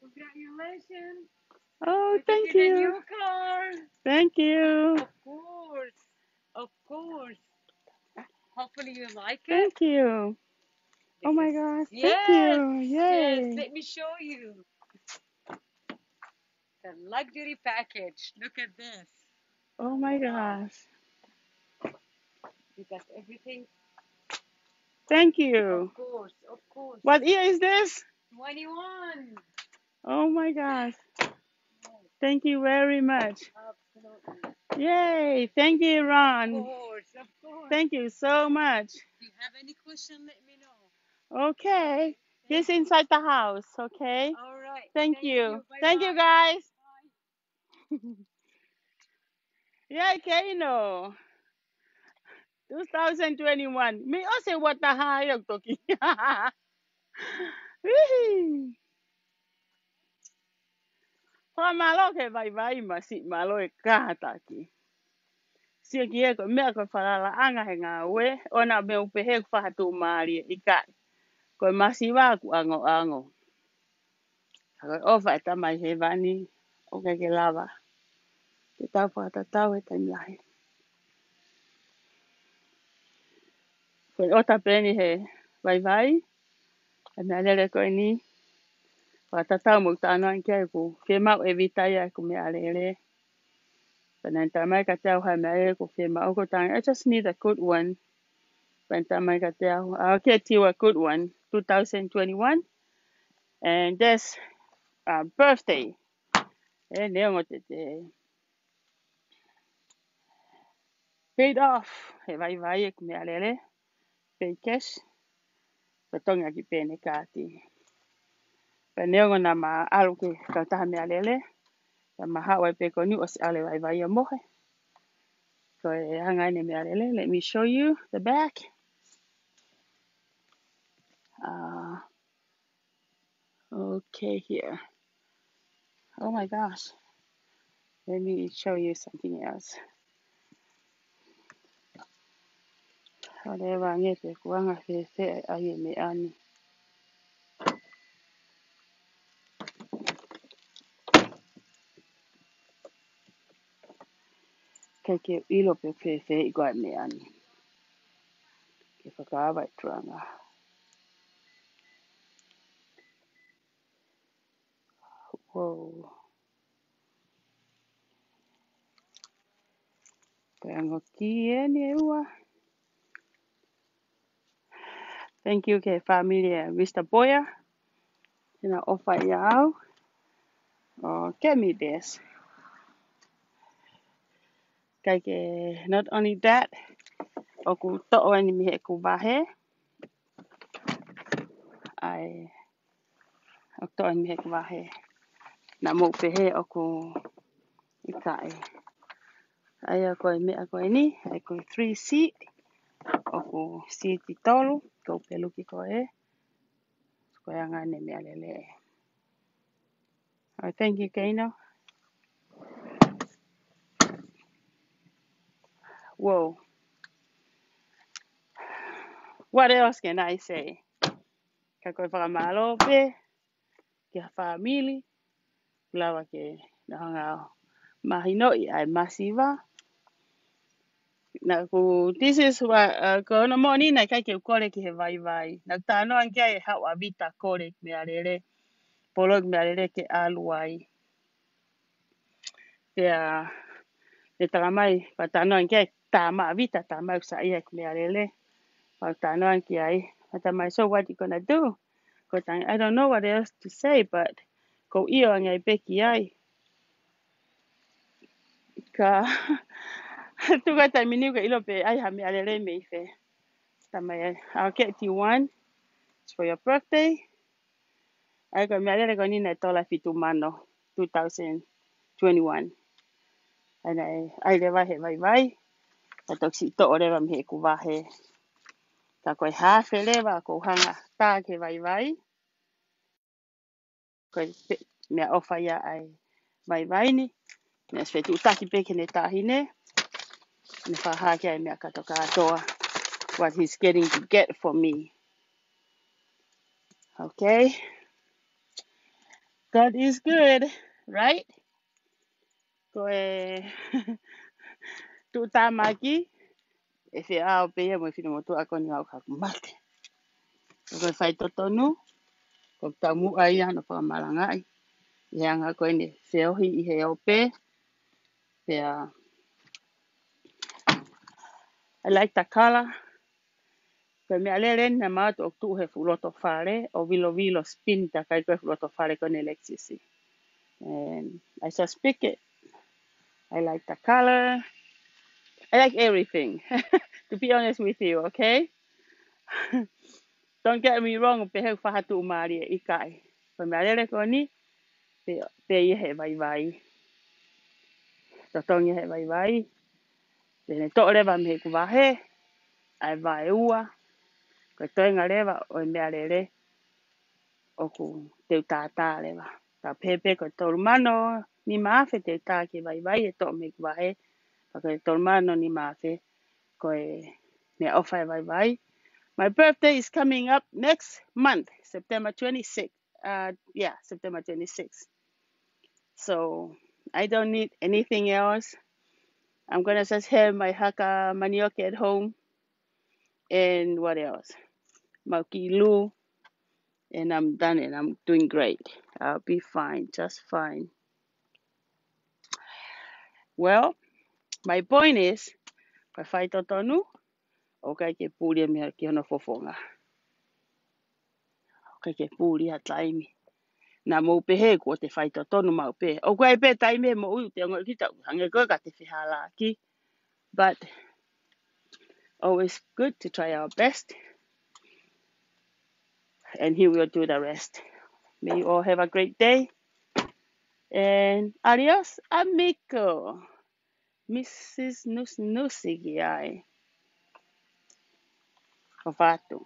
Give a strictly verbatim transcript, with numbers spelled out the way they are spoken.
Congratulations. Oh, We're thank getting a you. New car. Thank you. Of course. Of course. Hopefully you like it. Thank you. Oh my Because- gosh. Yes. Thank you. Yes. Yay. Let me show you. The luxury package. Look at this. Oh my gosh. You got everything. Thank you. Of course. Of course. What year is this? Twenty-one. Oh my gosh. Thank you very much. Absolutely. Yay. Thank you, Of Ron. Course. Of course. Thank you so much. Do you have any question? Let me know. Okay. He's inside the house, okay? All right. Thank you. Bye Thank you, bye. Guys. Yay, Keino. Two thousand twenty-one. Mei ʻosi ʻa e taʻu ʻe toki. Wee. Fakamālō ki he vaivai, masiʻi mālō e kātaki. Sio ki he ko e meʻa ko e falalaʻanga he ngāue, ʻoua naʻa mou pehē ʻoku fakatuʻumālie, ʻikai. Ko e masiva ʻoku ʻangoʻango. Ka ko e ʻofa ʻa e Tamai Hēvani, ʻoku ʻikai ke lava ke tau fakatatau he taimi lahi. Ko e ʻota pē eni he vaivai, ʻa e meʻalele ko eni, fakatatau mo e talanoa ki ai, ʻoku fiemaʻu ʻe Vita ia ʻeku meʻalele. Pea naʻe talamai kiate au ha meʻalele ʻoku fiemaʻu, ʻoku ou talaange, I just need a good one. Pea naʻe talamai kiate au, I'll get you a good one, two thousand twenty-one. And that's uh, birthday. ʻE neongo te te paid off he vaivai ʻeku meʻalele, pay cash, pea totongi ʻaki pē ʻene kaati. Pea neongo naʻa ma ʻalu ki he kautaha meʻalele, pea ma haʻu ai pē ko eni ʻosi ʻalu e vaivai ia ʻo mohe. Ko e anga ʻene meʻalele, let me show you the back. Uh, okay, here. Oh my gosh. Let me show you something else. Hale wa nge te kuanga fēfē ʻa e meʻa ni. ʻIkai ke u ʻilo pe fēfē ʻi ko e meʻa ni. Ke fakaava e tuʻunga. Wow. Ko e anga ki eni ʻe ua. Thank you ki he family ʻa Mister Boyer. He naʻa nau ʻofa ʻia au. ʻO ke mi des. ʻIkai ke, not only that, ʻoku toʻo eni mei heʻeku vahe. ʻAi, ʻoku toʻo eni mei heʻeku vahe. Naʻa mou pehē ʻoku ʻikai. ʻAi, ʻa ko e meʻa ko eni, ʻai ko e three seat, ʻoku seat ʻe tolu, ko e peluki ko ē. Ko e anga ʻene meʻalele. Oh, thank you, Keino. Whoa. What else can I say? Ka ko e fakamālō pē ki he family, lava ke nau hanga ʻo mahinoʻi ʻa e masiva. Naʻa ku, this is what, uh, ko hono moʻoni naʻe ʻikai ke u kole ki he vaivai. Naʻa ku talanoa ki ai he haʻu ʻa Vita kole meʻalele, polo meʻalele ke ʻalu ai. Pea, ne talamai, pea talanoa ki ai, tā mai ʻa Vita, tā mai ʻoku saiʻia ʻeku meʻalele. Pea talanoa ki ai, pea tā mai, so what you gonna do? Ko e talaange, I don't know what else to say, but ko u ʻio ange ai pē ki ai. Ka, tuku ʻa e taimi ni ʻoku ke ʻilo pē ʻai ha meʻalele mei fē. Tā mai ai, I'll get you one. It's for your birthday. ʻAi ko e meʻalele ko eni naʻe tola fitu mano, two thousand twenty-one. ʻAi naʻe, ʻai leva he vaivai. Ka toki siʻi toʻo leva mei heʻeku vahe. Ka ko e hafe leva, ko u hanga tā ki he vaivai. Ko e pe-, meʻaʻofa ia ʻa e vaivai ni. Naʻe ʻosi fetuʻutaki pē ki heʻene taʻahine. Ne fakahā ki ai e meʻa kātoa kātoa. What he's getting to get for me. Okay. God is good, right? Ko e tuʻutāmaki, ʻe feʻao pē ia mo e finemotuʻa ko eni ʻoku haku mate. Ko e faitotonu, ko e taumuʻa ia ʻoku fakamalangaʻi. ʻI he anga ko eni feohi ʻi he ope, pea I like the color. Ko e meʻalele eni naʻa mau ō atu ʻo tuʻu he fuʻu loto fale, ʻo vilovilo spin takai ko e fuʻu loto fale ko eni Lexus. And I just pick it. I like the color. I like everything. To be honest with you, okay? Don't get me wrong, pehē ʻoku faʻa tuʻumālie, ʻikai. Ko e meʻalele ko eni, pē, pē ia he vaivai. Totongi he vaivai. Pea ne toʻo leva mei heʻeku vahe, ʻa e vaeua. Ko e toenga leva ʻo e meʻalele ʻoku teu tātā leva. Ka pehē pē ko e tolu mano nima afe teu tā ki he vaivai ʻe toʻo mei heʻeku vahe. Pea ko e tolu mano nima afe ko e meʻaʻofa ʻo e vaivai. My birthday is coming up next month, September twenty-sixth. Uh, yeah, September twenty-sixth. So I don't need anything else. I'm gonna just have my haka manioke at home. And what else? Mau kiʻi lū. And I'm done and I'm doing great. I'll be fine, just fine. Well, my point is, ko e faitotonu, ʻoku ʻikai ke puli ia mei ki hono fofonga. ʻOku ʻikai ke puli ha taimi. Naʻa mou pehē kuo te faitotonu maʻu pē. ʻOku ʻi ai pē taimi he moʻui ʻoku te ongoʻi kita ʻoku hangē ko e ka te fehālaaki. But always good to try our best. And he will do the rest. May you all have a great day. And adios, amigo. Missus Nus Nusi ki ai. ʻOfa atu.